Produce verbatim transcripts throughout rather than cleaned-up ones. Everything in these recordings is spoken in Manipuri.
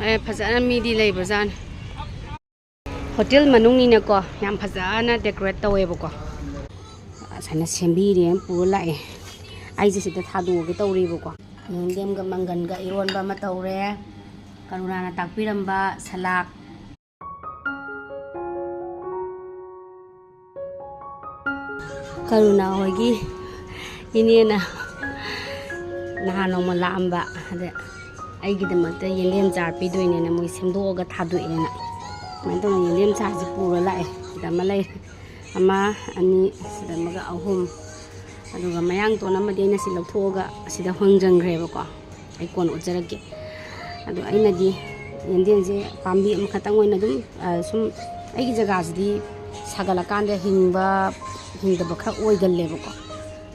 ꯑꯦ, ꯐꯖꯅ ꯃꯤꯗꯤ ꯂꯩꯕꯖꯥꯠꯅꯤ꯫ ꯍꯣꯇꯦꯜ ꯃꯅꯨꯡꯅꯤꯅꯀꯣ, ꯌꯥꯝ ꯐꯖꯅ decorate ꯇꯧꯋꯦꯕꯀꯣ꯫ ꯑꯁꯥꯏꯅ ꯁꯦꯝꯕꯤꯔꯦ, ꯄꯨꯔ ꯂꯥꯛꯑꯦ꯫ ꯑꯩꯁꯦ ꯁꯤꯗ ꯊꯥꯗꯣꯛꯑꯒꯦ ꯇꯧꯔꯤꯕꯀꯣ꯫ ꯌꯦꯟꯗꯦꯝꯒ ꯃꯪꯒꯟꯒ ꯏꯔꯣꯟꯕ ꯑꯃ ꯇꯧꯔꯦ꯫ ꯀꯔꯨꯅꯥꯅ ꯇꯥꯛꯄꯤꯔꯝꯕ ꯁꯂꯥꯛ꯫ ꯀꯔꯨꯅꯥ ꯍꯣꯏꯒꯤ ꯏꯅꯦꯅ ꯅꯍꯥꯟ ꯅꯣꯡꯃ ꯂꯥꯛꯑꯝꯕ, ꯑꯗ ꯑꯩꯒꯤꯗꯃꯛꯇ ꯌꯦꯟꯗꯦꯝ ꯆꯥꯔ ꯄꯤꯗꯣꯏꯅꯦꯅ ꯃꯣꯏ ꯁꯦꯝꯗꯣꯛꯑꯒ ꯊꯥꯗꯣꯛꯑꯦꯅ꯫ ꯑꯗꯨꯃꯥꯏꯅ ꯇꯧꯅ ꯌꯦꯟꯗꯦꯝ ꯆꯥꯔꯁꯤ ꯄꯨꯔ ꯂꯥꯛꯑꯦ꯫ ꯁꯤꯗ ꯑꯃ ꯂꯩꯔꯦ, ꯑꯃ, ꯑꯅꯤ, ꯁꯤꯗ ꯑꯃꯒ ꯑꯍꯨꯝ꯫ ꯑꯗꯨꯒ ꯃꯌꯥꯡꯇꯣꯟ ꯑꯃꯗꯤ ꯑꯩꯅ ꯁꯤ ꯂꯧꯊꯣꯛꯑꯒ ꯑꯁꯤꯗ ꯍꯣꯡꯖꯟꯈ꯭ꯔꯦꯕꯀꯣ꯫ ꯑꯩ ꯀꯣꯟꯅ ꯎꯠꯆꯔꯛꯀꯦ꯫ ꯑꯗꯣ ꯑꯩꯅꯗꯤ ꯌꯦꯟꯗꯦꯝꯁꯦ ꯄꯥꯝꯕꯤ ꯑꯃꯈꯛꯇꯪ ꯑꯣꯏꯅ ꯑꯗꯨꯝ, ꯑ, ꯁꯨꯝ ꯑꯩꯒꯤ ꯖꯒꯥꯁꯤꯗꯤ ꯁꯥꯒꯠꯂꯀꯥꯟꯗ ꯍꯤꯡꯕ ꯍꯤꯡꯗꯕ ꯈꯔ ꯑꯣꯏꯒꯜꯂꯦꯕꯀꯣ꯫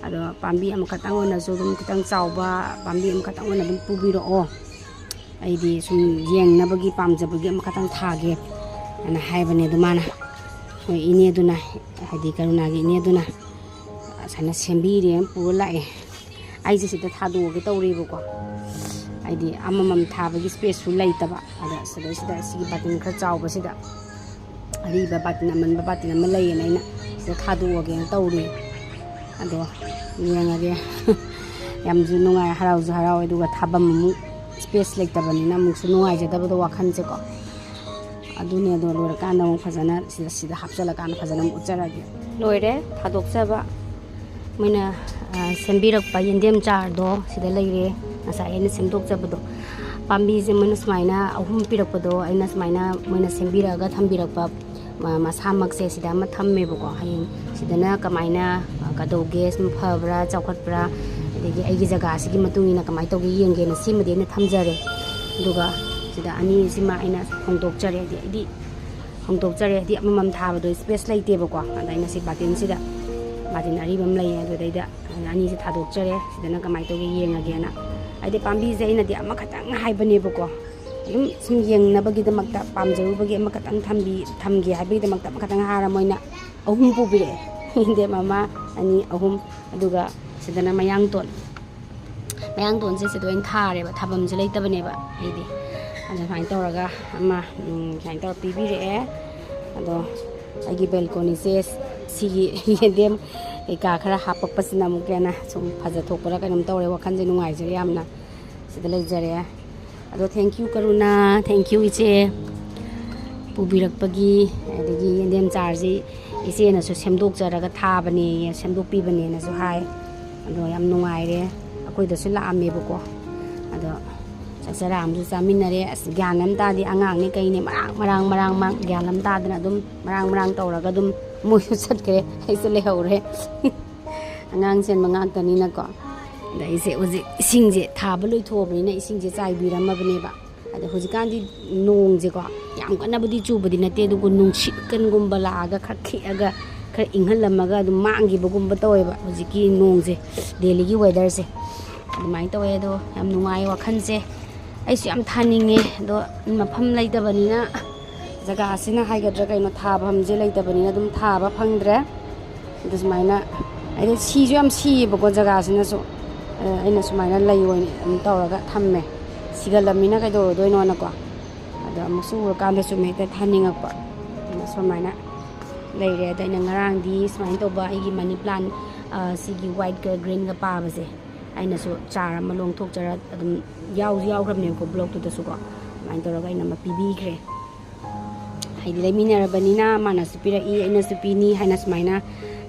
ꯑꯗꯣ ꯄꯥꯝꯕꯤ ꯑꯃꯈꯛꯇꯪ ꯑꯣꯏꯅꯁꯨ ꯑꯗꯨꯝ ꯈꯤꯇꯪ ꯆꯥꯎꯕ ꯄꯥꯝꯕꯤ ꯑꯃꯈꯛꯇꯪ ꯑꯣꯏꯅ ꯑꯗꯨꯝ ꯄꯨꯕꯤꯔꯛꯑꯣ꯫ ꯑꯩꯗꯤ ꯁꯨꯝ ꯌꯦꯡꯅꯕꯒꯤ ꯄꯥꯝꯖꯕꯒꯤ ꯑꯃꯈꯛꯇꯪ ꯊꯥꯒꯦ ꯍꯥꯏꯅ ꯍꯥꯏꯕꯅꯦ꯫ ꯑꯗꯨ ꯃꯥꯅ, ꯍꯣꯏ, ꯏꯅꯦꯗꯨꯅ, ꯍꯥꯏꯗꯤ ꯀꯔꯨꯅꯥꯒꯤ ꯏꯅꯦꯗꯨꯅ ꯁꯨꯃꯥꯏꯅ ꯁꯦꯝꯕꯤꯔꯦ, ꯄꯨꯔ ꯂꯥꯛꯑꯦ꯫ ꯑꯩꯁꯦ ꯁꯤꯗ ꯊꯥꯗꯣꯛꯑꯒꯦ ꯇꯧꯔꯤꯕꯀꯣ꯫ ꯍꯥꯏꯗꯤ ꯑꯃꯃꯝ ꯊꯥꯕꯒꯤ spaceꯁꯨ ꯂꯩꯇꯕ꯫ ꯑꯗ ꯁꯤꯗꯩꯁꯤꯗ ꯁꯤꯒꯤ ꯕꯥꯇꯤꯟ ꯈꯔ ꯆꯥꯎꯕꯁꯤꯗ, ꯑꯔꯤꯕ ꯕꯥꯇꯤꯟ, ꯑꯃꯟꯕ ꯕꯥꯇꯤꯟ ꯑꯃ ꯂꯩꯌꯦꯅ ꯑꯩꯅ ꯁꯤꯗ ꯊꯥꯗꯣꯛꯑꯒꯦꯅ ꯇꯧꯔꯤ꯫ ꯑꯗꯣ ꯌꯦꯡꯉꯒꯦ꯫ ꯌꯥꯝꯁꯨ ꯅꯨꯡꯉꯥꯏ, ꯍꯔꯥꯎꯁꯨ ꯍꯔꯥꯎꯋꯦ, ꯑꯗꯨꯒ ꯊꯥꯐꯝ ꯑꯃꯨꯛ space ꯂꯩꯇꯕꯅꯤꯅ ꯑꯃꯨꯛꯁꯨ ꯅꯨꯡꯉꯥꯏꯖꯗꯕꯗꯣ ꯋꯥꯈꯜꯁꯦꯀꯣ꯫ ꯑꯗꯨꯅꯦ, ꯑꯗꯣ ꯂꯣꯏꯔꯀꯥꯟꯗ ꯑꯃꯨꯛ ꯐꯖꯅ ꯁꯤꯗ, ꯁꯤꯗ ꯍꯥꯞꯆꯤꯜꯂꯀꯥꯟꯗ ꯐꯖꯅ ꯑꯃꯨꯛ ꯎꯠꯆꯔꯒꯦ꯫ ꯂꯣꯏꯔꯦ ꯊꯥꯗꯣꯛꯆꯕ꯫ ꯃꯣꯏꯅ, ꯑ, ꯁꯦꯝꯕꯤꯔꯛꯄ ꯌꯦꯟꯗꯦꯝ ꯆꯥꯔꯗꯣ ꯁꯤꯗ ꯂꯩꯔꯦ꯫ ꯉꯁꯥꯏ ꯑꯩꯅ ꯁꯦꯝꯗꯣꯛꯆꯕꯗꯣ, ꯄꯥꯝꯕꯤꯁꯦ ꯃꯣꯏꯅ ꯁꯨꯃꯥꯏꯅ ꯑꯍꯨꯝ ꯄꯤꯔꯛꯄꯗꯣ, ꯑꯩꯅ ꯁꯨꯃꯥꯏꯅ ꯃꯣꯏꯅ ꯁꯦꯝꯕꯤꯔꯛꯑꯒ ꯊꯝꯕꯤꯔꯛꯄ ꯃ-, ꯃꯁꯥꯃꯛꯁꯦ ꯁꯤꯗ ꯑꯃ ꯊꯝꯃꯦꯕꯀꯣ꯫ ꯍꯌꯦꯡ ꯁꯤꯗꯅ ꯀꯃꯥꯏꯅ, ꯑ, ꯀꯗꯧꯒꯦ, ꯁꯨꯝ ꯐꯕ꯭ꯔꯥ, ꯆꯥꯎꯈꯠꯄ꯭ꯔꯥ, ꯑꯗꯒꯤ ꯑꯩꯒꯤ ꯖꯒꯥꯁꯤꯒꯤ ꯃꯇꯨꯡ ꯏꯟꯅ ꯀꯃꯥꯏꯅ ꯇꯧꯒꯦ ꯌꯦꯡꯒꯦꯅ ꯁꯤꯃꯗꯤ ꯑꯩꯅ ꯊꯝꯖꯔꯦ꯫ ꯑꯗꯨꯒ ꯁꯤꯗ ꯑꯅꯤꯁꯤꯃ ꯑꯩꯅ ꯍꯣꯡꯗꯣꯛꯆꯔꯦ꯫ ꯍꯥꯏꯗꯤ ꯑꯩꯗꯤ ꯍꯣꯡꯗꯣꯛꯆꯔꯦ, ꯍꯥꯏꯗꯤ ꯑꯃꯃꯝ ꯊꯥꯕꯗꯣ space ꯂꯩꯇꯦꯕꯀꯣ꯫ ꯑꯗ ꯑꯩꯅ ꯁꯤ ꯕꯥꯇꯤꯟꯁꯤꯗ, ꯕꯥꯇꯤꯟ ꯑꯔꯤꯕ ꯑꯃ ꯂꯩꯌꯦ, ꯑꯗꯨꯗꯩꯗ ꯑꯩꯅ ꯑꯅꯤꯁꯦ ꯊꯥꯗꯣꯛꯆꯔꯦ꯫ ꯁꯤꯗꯅ ꯀꯃꯥꯏꯅ ꯇꯧꯒꯦ ꯌꯦꯡꯉꯒꯦꯅ꯫ ꯍꯥꯏꯗꯤ ꯄꯥꯝꯕꯤꯁꯦ ꯑꯩꯅꯗꯤ ꯑꯃꯈꯛꯇꯪ ꯍꯥꯏꯕꯅꯦꯕꯀꯣ, ꯑꯗꯨꯝ ꯁꯨꯝ ꯌꯦꯡꯅꯕꯒꯤꯗꯃꯛꯇ, ꯄꯥꯝꯖꯔꯨꯕꯒꯤ ꯑꯃꯈꯛꯇꯪ ꯊꯝꯕꯤ-, ꯊꯝꯒꯦ ꯍꯥꯏꯕꯒꯤꯗꯃꯛꯇ ꯑꯃꯈꯛꯇꯪ ꯍꯥꯏꯔ ꯃꯣꯏꯅ ꯑꯍꯨꯝ ꯄꯨꯕꯤꯔꯛꯑꯦ꯫ ꯌꯦꯟꯗꯦꯝ ꯑꯃ, ꯑꯅꯤ, ꯑꯍꯨꯝ, ꯑꯗꯨꯒ ꯁꯤꯗꯅ ꯃꯌꯥꯡꯇꯣꯟ꯫ ꯃꯌꯥꯡꯇꯣꯟꯁꯦ ꯁꯤꯗ ꯑꯣꯏꯅ ꯊꯥꯔꯦꯕ, ꯊꯥꯐꯝꯁꯦ ꯂꯩꯇꯕꯅꯦꯕ ꯑꯩꯗꯤ꯫ ꯑꯗꯨꯃꯥꯏꯅ ꯇꯧꯔꯒ ꯑꯃ, ꯎꯝ, ꯁꯨꯃꯥꯏꯅ ꯇꯧꯔ ꯄꯤꯕꯤꯔꯛꯑꯦ꯫ ꯑꯗꯣ ꯑꯩꯒꯤ ꯕꯦꯜꯀꯣꯅꯤꯁꯦ ꯁꯤꯒꯤ ꯌꯦꯟꯗꯦꯝ ꯀꯩꯀꯥ ꯈꯔ ꯍꯥꯞꯄꯛꯄꯁꯤꯅ ꯑꯃꯨꯛꯀ ꯍꯦꯟꯅ ꯁꯨꯝ ꯐꯖꯊꯣꯛꯄ꯭ꯔꯥ ꯀꯩꯅꯣꯝ ꯇꯧꯔꯦ, ꯋꯥꯈꯜꯁꯦ ꯅꯨꯡꯉꯥꯏꯖꯔꯦ ꯌꯥꯝꯅ꯫ ꯁꯤꯗ ꯂꯩꯖꯔꯦ꯫ ꯑꯗꯣ thank you ꯀꯔꯨꯅꯥ, thank you ꯏꯆꯦ꯫ ꯄꯨꯕꯤꯔꯛꯄꯒꯤ, ꯑꯗꯒꯤ ꯌꯦꯟꯗꯦꯝ ꯆꯥꯔꯁꯤ ꯏꯆꯦꯅꯁꯨ ꯁꯦꯝꯗꯣꯛꯆꯔꯒ ꯊꯥꯕꯅꯦꯌꯦ, ꯁꯦꯝꯗꯣꯛꯄꯤꯕꯅꯦꯅꯁꯨ ꯍꯥꯏ꯫ ꯑꯗꯣ ꯌꯥꯝ ꯅꯨꯡꯉꯥꯏꯔꯦ꯫ ꯑꯩꯈꯣꯏꯗꯁꯨ ꯂꯥꯛꯑꯝꯃꯦꯕꯀꯣ꯫ ꯑꯗꯣ ꯆꯥꯛ ꯆꯔꯥ ꯑꯃꯁꯨ ꯆꯥꯃꯤꯟꯅꯔꯦ꯫ ꯑꯁ, ꯒ꯭ꯌꯥꯟ ꯑꯃ ꯇꯥꯗꯦ, ꯑꯉꯥꯡꯅꯦ ꯀꯩꯅꯦ, ꯃꯔꯥꯡ ꯃꯔꯥꯡ ꯃꯔꯥꯡ ꯃꯔꯥꯡ ꯒ꯭ꯌꯥꯟ ꯑꯃ ꯇꯥꯗꯅ ꯑꯗꯨꯝ ꯃꯔꯥꯡ ꯃꯔꯥꯡ ꯇꯧꯔꯒ ꯑꯗꯨꯝ ꯃꯣꯏꯁꯨ ꯆꯠꯈ꯭ꯔꯦ, ꯑꯩꯁꯨ ꯂꯩꯍꯧꯔꯦ꯫ ꯑꯉꯥꯡ ꯆꯦꯟꯕ ꯉꯥꯛꯇꯅꯤꯅꯀꯣ꯫ ꯑꯗ ꯑꯩꯁꯦ ꯍꯧꯖꯤꯛ ꯏꯁꯤꯡꯁꯦ ꯊꯥꯕ ꯂꯣꯏꯊꯣꯛꯑꯕꯅꯤꯅ ꯏꯁꯤꯡꯁꯦ ꯆꯥꯏꯕꯤꯔꯝꯃꯕꯅꯦꯕ꯫ ꯑꯗ ꯍꯧꯖꯤꯛꯀꯥꯟꯗꯤ ꯅꯣꯡꯁꯦꯀꯣ ꯌꯥꯝ ꯀꯟꯅꯕꯨꯗꯤ ꯆꯨꯕꯗꯤ ꯅꯠꯇꯦ, ꯑꯗꯨꯕꯨ ꯅꯨꯡꯁꯤꯠ ꯀꯟꯒꯨꯝꯕ ꯂꯥꯛꯑꯒ ꯈꯔ ꯈꯤꯛꯑꯒ ꯈꯔ ꯏꯪꯍꯜꯂꯝꯃꯒ ꯑꯗꯨꯝ ꯃꯥꯡꯈꯤꯕꯒꯨꯝꯕ ꯇꯧꯋꯦꯕ ꯍꯧꯖꯤꯛꯀꯤ ꯅꯣꯡꯁꯦ, ꯗꯦꯜꯂꯤꯒꯤ ꯋꯦꯗꯔꯁꯦ꯫ ꯑꯗꯨꯃꯥꯏꯅ ꯇꯧꯋꯦ꯫ ꯑꯗꯣ ꯌꯥꯝ ꯅꯨꯡꯉꯥꯏ ꯋꯥꯈꯜꯁꯦ꯫ ꯑꯩꯁꯨ ꯌꯥꯝ ꯊꯥꯅꯤꯡꯉꯦ, ꯑꯗꯣ ꯃꯐꯝ ꯂꯩꯇꯕꯅꯤꯅ, ꯖꯒꯥꯁꯤꯅ ꯍꯥꯏꯒꯗ꯭ꯔꯥ ꯀꯩꯅꯣ, ꯊꯥꯐꯝꯁꯦ ꯂꯩꯇꯕꯅꯤꯅ ꯑꯗꯨꯝ ꯊꯥꯕ ꯐꯪꯗ꯭ꯔꯦ꯫ ꯑꯗꯨ ꯁꯨꯃꯥꯏꯅ, ꯍꯥꯏꯗꯤ ꯁꯤꯁꯨ ꯌꯥꯝ ꯁꯤꯌꯦꯕꯀꯣ ꯖꯒꯥꯁꯤꯅꯁꯨ꯫ ꯑꯗ ꯑꯩꯅ ꯁꯨꯃꯥꯏꯅ ꯂꯩ ꯑꯣꯏꯅ ꯑꯗꯨꯝ ꯇꯧꯔꯒ ꯊꯝꯃꯦ, ꯁꯤꯒꯜꯂꯝꯃꯤꯅ ꯀꯩꯗꯧꯔꯨꯗꯣꯏꯅꯣꯅꯀꯣ꯫ ꯑꯗꯣ ꯑꯃꯨꯛꯁꯨ ꯎꯔꯀꯥꯟꯗꯁꯨ ꯍꯦꯛꯇ ꯊꯥꯅꯤꯡꯉꯛꯄ꯫ ꯑꯗꯨꯅ ꯁꯨꯃꯥꯏꯅ ꯂꯩꯔꯦ꯫ ꯑꯗ ꯑꯩꯅ ꯉꯔꯥꯡꯗꯤ ꯁꯨꯃꯥꯏꯅ ꯇꯧꯕ ꯑꯩꯒꯤ ꯃꯅꯤ ꯄ꯭ꯂꯥꯟ, ꯑ, ꯁꯤꯒꯤ ꯋꯥꯏꯠꯀ ꯒ꯭ꯔꯤꯟꯒ ꯄꯥꯕꯁꯦ, ꯑꯩꯅꯁꯨ ꯆꯥꯔ ꯑꯃ ꯂꯣꯡꯊꯣꯛꯆꯔ ꯑꯗꯨꯝ ꯌꯥꯎꯁꯨ ꯌꯥꯎꯈ꯭ꯔꯕꯅꯦꯕꯀꯣ ꯕ꯭ꯂꯣꯛꯇꯨꯗꯁꯨꯀꯣ꯫ ꯑꯗꯨꯃꯥꯏꯅ ꯇꯧꯔꯒ ꯑꯩꯅ ꯑꯃ ꯄꯤꯕꯤꯈ꯭ꯔꯦ꯫ ꯍꯥꯏꯗꯤ ꯂꯩꯃꯤꯟꯅꯔꯕꯅꯤꯅ ꯃꯥꯅꯁꯨ ꯄꯤꯔꯛꯏ, ꯑꯩꯅꯁꯨ ꯄꯤꯅꯤ ꯍꯥꯏꯅ ꯁꯨꯃꯥꯏꯅ,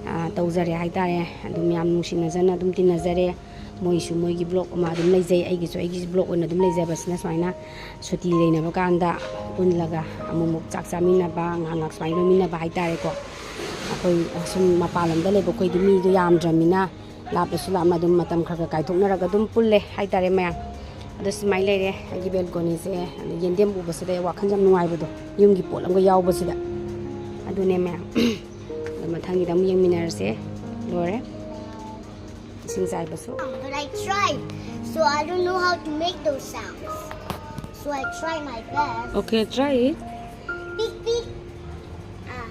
ꯑ, ꯇꯧꯖꯔꯦ ꯍꯥꯏꯇꯥꯔꯦ꯫ ꯑꯗꯨꯝ ꯌꯥꯝ ꯅꯨꯡꯁꯤꯅꯖꯅ ꯑꯗꯨꯝ ꯇꯤꯟꯅꯖꯔꯦ꯫ ꯃꯣꯏꯁꯨ ꯃꯣꯏꯒꯤ ꯕ꯭ꯂꯣꯛ ꯑꯃ ꯑꯗꯨꯝ ꯂꯩꯖꯩ, ꯑꯩꯒꯤꯁꯨ ꯑꯩꯒꯤ ꯕ꯭ꯂꯣꯛ ꯑꯣꯏꯅ ꯑꯗꯨꯝ ꯂꯩꯖꯕꯁꯤꯅ ꯁꯨꯃꯥꯏꯅ ꯁꯨꯇꯤ ꯂꯩꯅꯕ ꯀꯥꯟꯗ ꯄꯨꯜꯂꯒ ꯑꯃꯨꯛ ꯑꯃꯨꯛ ꯆꯥꯛ ꯆꯥꯃꯤꯟꯅꯕ, ꯉꯥꯏꯍꯥꯛ ꯉꯥꯏꯍꯥꯛ ꯁꯨꯃꯥꯏꯅ ꯂꯣꯏꯃꯤꯟꯅꯕ ꯍꯥꯏꯇꯥꯔꯦꯀꯣ꯫ ꯑꯩꯈꯣꯏ ꯁꯨꯝ ꯃꯄꯥꯟ ꯂꯝꯗ ꯂꯩꯕ ꯑꯩꯈꯣꯏꯗꯤ ꯃꯤꯗꯣ ꯌꯥꯝꯗ꯭ꯔꯕꯅꯤꯅ ꯂꯥꯞꯅꯁꯨ ꯂꯥꯞꯅ ꯑꯗꯨꯝ ꯃꯇꯝ ꯈꯔ ꯈꯔ ꯀꯥꯏꯊꯣꯛꯅꯔꯒ ꯑꯗꯨꯝ ꯄꯨꯜꯂꯦ ꯍꯥꯏꯇꯥꯔꯦ ꯃꯌꯥꯝ꯫ ꯑꯗꯣ ꯁꯨꯃꯥꯏꯅ ꯂꯩꯔꯦ ꯑꯩꯒꯤ ꯕꯦꯜꯀꯣꯅꯤꯁꯦ꯫ ꯑꯗ ꯌꯦꯟꯗꯦꯝ ꯎꯕꯁꯤꯗ ꯑꯩ ꯋꯥꯈꯜꯁꯦ ꯌꯥꯝ ꯅꯨꯡꯉꯥꯏꯕꯗꯣ, ꯌꯨꯝꯒꯤ ꯄꯣꯠ ꯑꯃꯒ ꯌꯥꯎꯕꯁꯤꯗ꯫ ꯑꯗꯨꯅꯦ ꯃꯌꯥꯝ꯫ ꯑꯗꯣ ꯃꯊꯪꯒꯤꯗ ꯑꯃꯨꯛ ꯌꯦꯡꯃꯤꯟꯅꯔꯁꯦ꯫ ꯂꯣꯏꯔꯦ ꯏꯁꯤꯡ ꯆꯥꯏꯕꯁꯨ꯫ But I tried, so I don't know how to make those sounds. So I try my best. Okay, try it. Beep beep. Ah,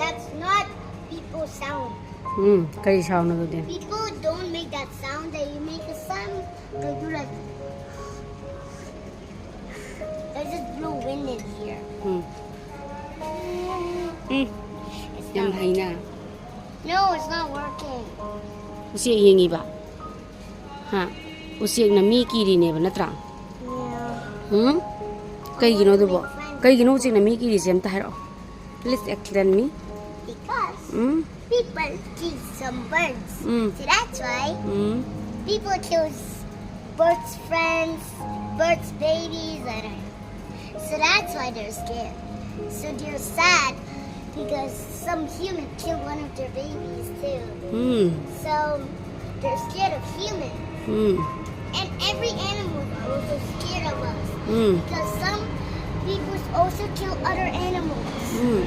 that's not people sound. ꯎꯝ, ꯀꯔꯤ sound ꯑꯗꯨꯗꯤ? People don't make that sound. They make a sound. They do like. There's this blue wind in here. Um um It's ꯌꯥꯝ not ꯍꯩꯅ No, it's not working. ꯎꯆꯦꯛ ꯌꯦꯡꯉꯤꯕ ꯍꯥ ꯎꯆꯦꯛꯅ ꯃꯤ ꯀꯤꯔꯤꯅꯦꯕ ꯅꯠꯇ꯭ꯔꯥ Yeah. ꯎꯝ ꯀꯩꯒꯤꯅꯣ ꯑꯗꯨꯕꯣ ꯀꯩꯒꯤꯅꯣ ꯎꯆꯦꯛꯅ ꯃꯤ ꯀꯤꯔꯤꯁꯦ ꯑꯝꯇ ꯍꯥꯏꯔꯛꯑꯣ Please explain me Because um people kill some birds. Um So that's why um people kill s- birds' friends, birds' babies, and so that's why they're scared. So they're sad because some human killed one of their babies too. Um So they're scared of humans. Um And every animal are also scared of us. Um Because some people also kill other animals. Um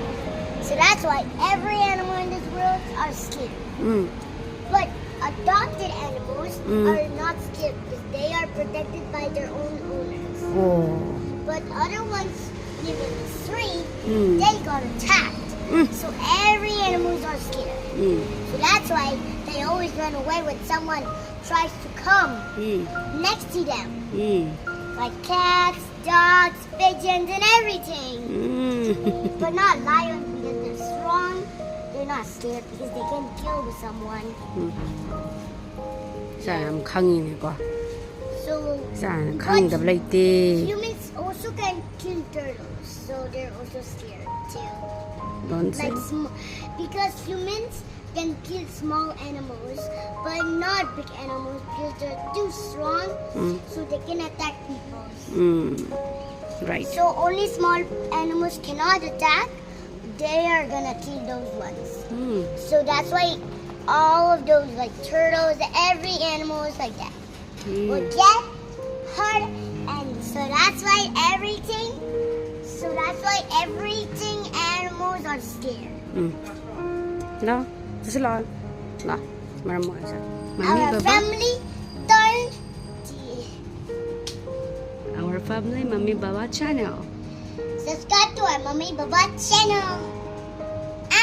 So that's why every animal in this world are scared. Um But adopted animals Mm. are not scared because they are protected by their own owners. ꯑꯣ But other ones live in the street, Mm. they got attacked. Mm. So every animals are scared. Um So that's why they always run away when someone tries to come um next to them. Um Like cats, dogs, pigeons, and everything. Um But not lions because they're strong. They're not scared because they can kill with someone. ꯏꯆꯥ ꯌꯥꯝ ꯈꯪꯉꯤꯅꯦꯀꯣ So ꯏꯆꯥꯅ ꯈꯪꯗꯕ ꯂꯩꯇꯦ humans also can kill turtles, so they're also scared too. Don't say Like sm- because humans can kill small animals, but not big animals because they're too strong, Mm. so they can attack people. 음, right. So only small animals cannot attack. They are gonna kill those ones. 음, So that's why all of those like turtles, every animal is like that. Will 음, get hurt, and so that's why everything. So that's why everything animals are scared. 음. لا، تسلع. لا، مرة مو عايزة. مامي Our بابا. Family don't Our family, Mommy Baba channel. Subscribe to our Mommy Baba channel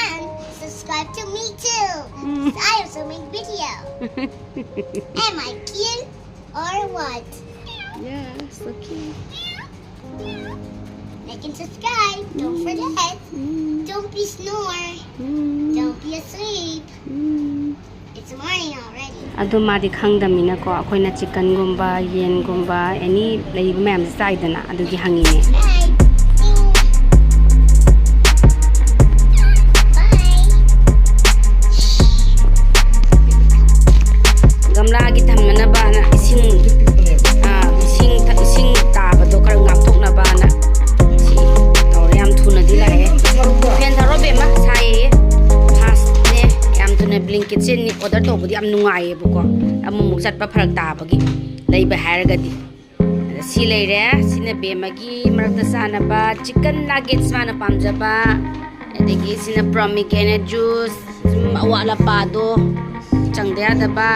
and subscribe to me too. Mm. I also make video. Am I cute or what? Yeah, so cute. Like and subscribe. Don't forget. Don't be snore. Don't be asleep. It's morning already. ꯑꯗꯣ ꯃꯥꯗꯤ ꯈꯪꯗꯕꯅꯤꯅꯀꯣ, ꯑꯩꯈꯣꯏꯅ ꯆꯤꯛꯀꯟꯒꯨꯝꯕ, ꯌꯦꯟꯒꯨꯝꯕ, ꯑꯦꯅꯤ ꯂꯩꯕ ꯃꯌꯥꯝꯁꯦ ꯆꯥꯏꯗꯅ, ꯑꯗꯨꯒꯤ ꯍꯪꯉꯤꯅꯦ꯫ Bye. ꯒꯝꯂꯥꯒꯤ ꯊꯝꯅꯅꯕꯅ ꯏꯁꯤꯡ, ꯑꯥ, ꯏꯁꯤꯡ ꯊ-, ꯏꯁꯤꯡ ꯇꯥꯕꯗꯣ ꯈꯔ ꯉꯥꯛꯊꯣꯛꯅꯕꯅ ꯁꯤ ꯇꯧꯔꯦ꯫ ꯌꯥꯝ ꯊꯨꯅꯗꯤ ꯂꯥꯛꯑꯦ꯫ ꯐꯦꯟ ꯊꯥꯔꯣ ꯕꯦꯝꯃ, ꯁꯥꯏꯌꯦ꯫ ꯐꯥꯁꯅꯦ꯫ ꯌꯥꯝ ꯊꯨꯅ꯫ ꯕ꯭ꯂꯤꯡꯀꯤꯠꯁꯦ ꯅꯤ-, ꯑꯣꯔꯗꯔ ꯇꯧꯕꯗꯤ ꯌꯥꯝ ꯅꯨꯡꯉꯥꯏꯌꯦꯕꯀꯣ, ꯑꯃꯨꯛꯃꯨꯛ ꯆꯠꯄ ꯐꯔꯛ ꯇꯥꯕꯒꯤ, ꯂꯩꯕ ꯍꯥꯏꯔꯒꯗꯤ꯫ ꯑꯗ ꯁꯤ ꯂꯩꯔꯦ꯫ ꯁꯤꯅ ꯕꯦꯝꯃꯒꯤ ꯃꯔꯛꯇ ꯆꯥꯅꯕ ꯆꯤꯛꯀꯟ ꯅꯥꯒꯦꯠꯁ, ꯃꯥꯅ ꯄꯥꯝꯖꯕ꯫ ꯑꯗꯒꯤ ꯁꯤꯅ ꯄ꯭ꯔꯣꯃꯤꯒ꯭ꯔꯦꯅꯦꯠ ꯖꯨꯁ, ꯁꯨꯝ ꯑꯋꯥꯠ ꯑꯄꯥꯗꯣ ꯆꯪꯗ ꯌꯥꯗꯕ꯫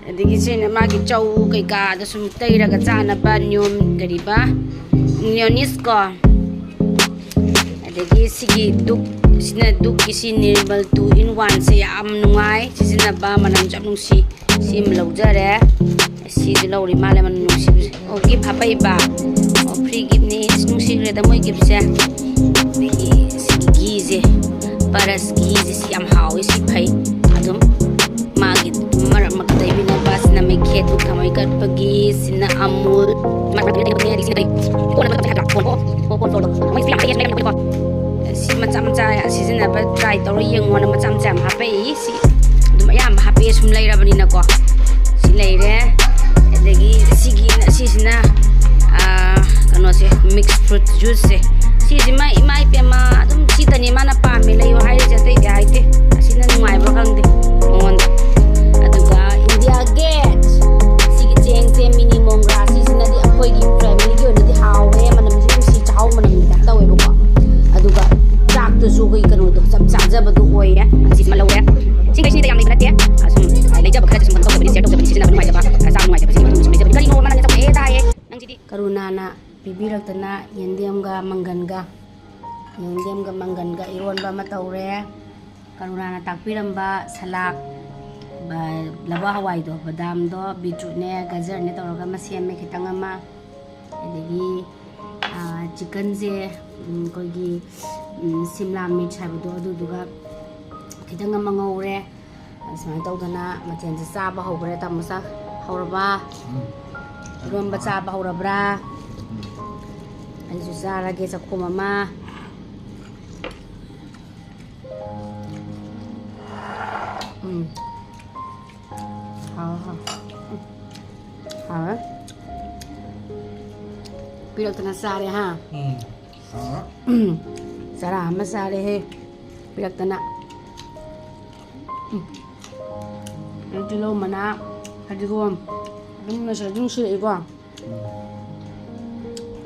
ꯑꯗꯒꯤ ꯁꯤꯅ ꯃꯥꯒꯤ ꯆꯧ ꯀꯩꯀꯥꯗ ꯁꯨꯝ ꯇꯩꯔꯒ ꯆꯥꯅꯕ ꯅꯤꯌꯣꯝ, ꯀꯔꯤꯕ, ꯅꯤꯌꯣꯅꯤꯁ ꯀꯣ꯫ ꯑꯗꯒꯤ ꯁꯤꯒꯤ ꯗꯨꯛ, ꯁꯤꯅ ꯗꯨꯛꯀꯤ ꯁꯤ ꯅꯤꯔꯃꯜ two in one ꯁꯦ ꯌꯥꯝ ꯅꯨꯡꯉꯥꯏ ꯁꯤꯖꯤꯟꯅꯕ, ꯃꯅꯝꯁꯨ ꯌꯥꯝ ꯅꯨꯡꯁꯤ꯫ ꯁꯤ ꯑꯃ ꯂꯧꯖꯔꯦ꯫ ꯁꯤꯁꯨ ꯂꯧꯔꯤ ꯃꯥꯜꯂꯦ, ꯃꯅꯝ ꯅꯨꯡꯁꯤꯕꯁꯦ꯫ ꯑꯣ, ꯒꯤꯐ ꯍꯥꯄꯛꯏꯕ꯫ ꯑꯣ, ꯐ꯭ꯔꯤ ꯒꯤꯐꯅꯦ꯫ ꯏꯁ, ꯅꯨꯡꯁꯤꯈ꯭ꯔꯦꯗ ꯃꯣꯏ ꯒꯤꯐꯁꯦ꯫ ꯑꯗꯒꯤ ꯁꯤꯒꯤ ꯘꯤꯁꯦ, ꯄꯔꯁ ꯘꯤꯁꯦ, ꯁꯤ ꯌꯥꯝ ꯍꯥꯎꯋꯤ, ꯁꯤ ꯐꯩ꯫ ꯑꯗꯨꯝ ꯃꯥꯒꯤ ꯃꯔꯛ ꯃꯔꯛꯇ ꯇꯩꯕꯤꯅꯕ꯫ ꯁꯤꯅ ꯃꯩꯈꯦꯠ ꯊꯥꯡꯃꯩ ꯀꯠꯄꯒꯤ, ꯁꯤꯅ ꯑꯃꯨꯜ꯫ ꯁꯤ ꯃꯆꯥ ꯃꯆꯥ ꯁꯤꯖꯤꯟꯅꯕ ꯇ꯭ꯔꯥꯏ ꯇꯧꯔ ꯌꯦꯡꯉꯣꯅ ꯃꯆꯥ ꯃꯆꯥ ꯌꯥꯝ ꯍꯥꯞꯄꯛꯏ꯫ ꯁꯤ ꯑꯗꯨꯝ ꯑꯌꯥꯝꯕ ꯍꯥꯞꯄꯛꯑꯦ ꯁꯨꯝ ꯂꯩꯔꯕꯅꯤꯅꯀꯣ꯫ ꯁꯤ ꯂꯩꯔꯦ꯫ ꯑꯗꯒꯤ ꯁꯤꯒꯤ, ꯁꯤꯁꯤꯅ, ꯑꯥ, ꯀꯩꯅꯣꯁꯦ, ꯃꯤꯛꯁ ꯐ꯭ꯔꯨꯠ ꯖꯨꯁꯁꯦ꯫ ꯁꯤꯁꯤꯃ ꯏꯃꯥ ꯏꯄꯦꯝꯃ ꯑꯗꯨꯝ ꯁꯤꯇꯅꯤ ꯃꯥꯅ ꯄꯥꯝꯃꯦ ꯂꯩꯌꯣ ꯍꯥꯏꯔꯤꯁꯦ, ꯑꯇꯩꯗꯤ ꯍꯥꯏꯗꯦ꯫ ꯑꯁꯤꯅ ꯅꯨꯡꯉꯥꯏꯕ꯭ꯔꯥ ꯈꯪꯗꯦ ꯃꯉꯣꯟꯗ꯫ ꯑꯗꯨꯒ ꯏꯟꯗꯤꯌꯥ ꯒꯦꯠ, ꯁꯤꯒꯤ ꯆꯦꯡꯁꯦ ꯃꯤꯅꯤ ꯃꯣꯡꯒ꯭ꯔꯥ, ꯁꯤꯁꯤꯅꯗꯤ ꯑꯩꯈꯣꯏꯒꯤ ꯐꯦꯃꯤꯂꯤꯒꯤ ꯑꯣꯏꯅꯗꯤ ꯍꯥꯎꯋꯦ, ꯃꯅꯝꯁꯤ ꯅꯨꯡꯁꯤ, ꯆꯥꯛꯍꯥꯎ ꯃꯅꯝꯒꯤ ꯇꯥꯏꯞ ꯇꯧꯋꯦꯕꯀꯣ꯫ ꯑꯗꯨꯒ ꯆꯥꯛꯇꯨꯁꯨ ꯑꯩꯈꯣꯏ ꯀꯩꯅꯣꯗꯣ ꯆꯞ ꯆꯥꯖꯕꯗꯣ ꯑꯣꯏꯌꯦ꯫ ꯑꯁꯤꯁꯤꯃ ꯂꯧꯔꯦ꯫ ꯁꯤꯈꯩꯁꯤꯅ ꯌꯥꯝ ꯂꯩꯕ ꯅꯠꯇꯦ, ꯑꯁꯨꯝ ꯂꯩꯖꯕ ꯈꯔꯗ ꯁꯨꯝ ꯀꯩꯅꯣ ꯇꯧꯖꯕꯅꯤ, ꯁꯤꯌꯔ ꯇꯧꯖꯕꯅꯤ, ꯁꯤꯖꯤꯟꯅꯕ ꯅꯨꯡꯉꯥꯏꯖꯕ, ꯆꯥꯕ ꯅꯨꯡꯉꯥꯏꯖꯕ, ꯁꯤꯒꯤ ꯃꯇꯨꯡꯗ ꯁꯨꯝ ꯂꯩꯖꯕꯅꯤ꯫ ꯀꯔꯤꯅꯣ ꯃꯅꯝꯁꯦ ꯆꯥꯎꯊꯣꯛꯑꯦ ꯇꯥꯏꯌꯦ ꯅꯪꯁꯤꯗꯤ꯫ ꯀꯔꯨꯅꯥꯅ ꯄꯤꯕꯤꯔꯛꯇꯅ ꯌꯦꯟꯗꯦꯝꯒ ꯃꯪꯒꯟꯒ, ꯌꯦꯟꯗꯦꯝꯒ ꯃꯪꯒꯟꯒ ꯏꯔꯣꯟꯕ ꯑꯃ ꯇꯧꯔꯦ꯫ ꯀꯔꯨꯅꯥꯅ ꯇꯥꯛꯄꯤꯔꯝꯕ ꯁꯂꯥꯛ, ꯕ-, ꯂꯕꯥ ꯍꯋꯥꯏꯗꯣ, ꯕꯗꯥꯝꯗꯣ, ꯕꯤꯇ꯭ꯔꯨꯠꯅꯦ, ꯒꯖꯔꯅꯦ ꯇꯧꯔꯒ ꯑꯃ ꯁꯦꯝꯃꯦ, ꯈꯤꯇꯪ ꯑꯃ꯫ ꯑꯗꯒꯤ, ꯑꯥ, ꯆꯤꯛꯀꯟꯁꯦ, ꯎꯝ, ꯑꯩꯈꯣꯏꯒꯤ, ꯎꯝ, ꯁꯤꯝꯂꯥ ꯃꯤꯔꯆ ꯍꯥꯏꯕꯗꯣ, ꯑꯗꯨꯗꯨꯒ ꯈꯤꯇꯪ ꯑꯃ ꯉꯧꯔꯦ꯫ ꯁꯨꯃꯥꯏꯅ ꯇꯧꯗꯅ ꯃꯊꯦꯜꯁꯦ ꯆꯥꯕ ꯍꯧꯈ꯭ꯔꯦ꯫ ꯇꯥꯃꯣ ꯆꯥ ꯍꯧꯔꯕ? ꯎꯝ꯫ ꯏꯔꯣꯟꯕ ꯆꯥꯕ ꯍꯧꯔꯕ꯭ꯔꯥ? ꯎꯝ꯫ ꯑꯩꯁꯨ ꯆꯥꯔꯒꯦ ꯆꯥꯛꯈꯣꯝ ꯑꯃ꯫ ꯎꯝ꯫ ꯍꯥꯎ, ꯍꯥꯎ꯫ ꯎꯝ꯫ ꯍꯥꯎꯋꯦ꯫ ꯄꯤꯔꯛꯇꯅ ꯆꯥꯔꯦ, ꯍꯥ? ꯎꯝ꯫ ꯍꯥꯎꯋꯦ꯫ ꯎꯝ꯫ ꯆꯔꯥ ꯑꯃ ꯆꯥꯔꯦꯍꯦ꯫ ꯄꯤꯔꯛꯇꯅ꯫ ꯎꯝ꯫ ꯇꯤꯜꯍꯧ ꯃꯅꯥ, ꯐꯗꯤꯒꯣꯝ꯫ ꯑꯗꯨꯝ ꯅꯨꯡꯁꯤ-, ꯑꯗꯨꯝ ꯅꯨꯡꯁꯤꯔꯛꯏꯀꯣ꯫ ꯎꯝ꯫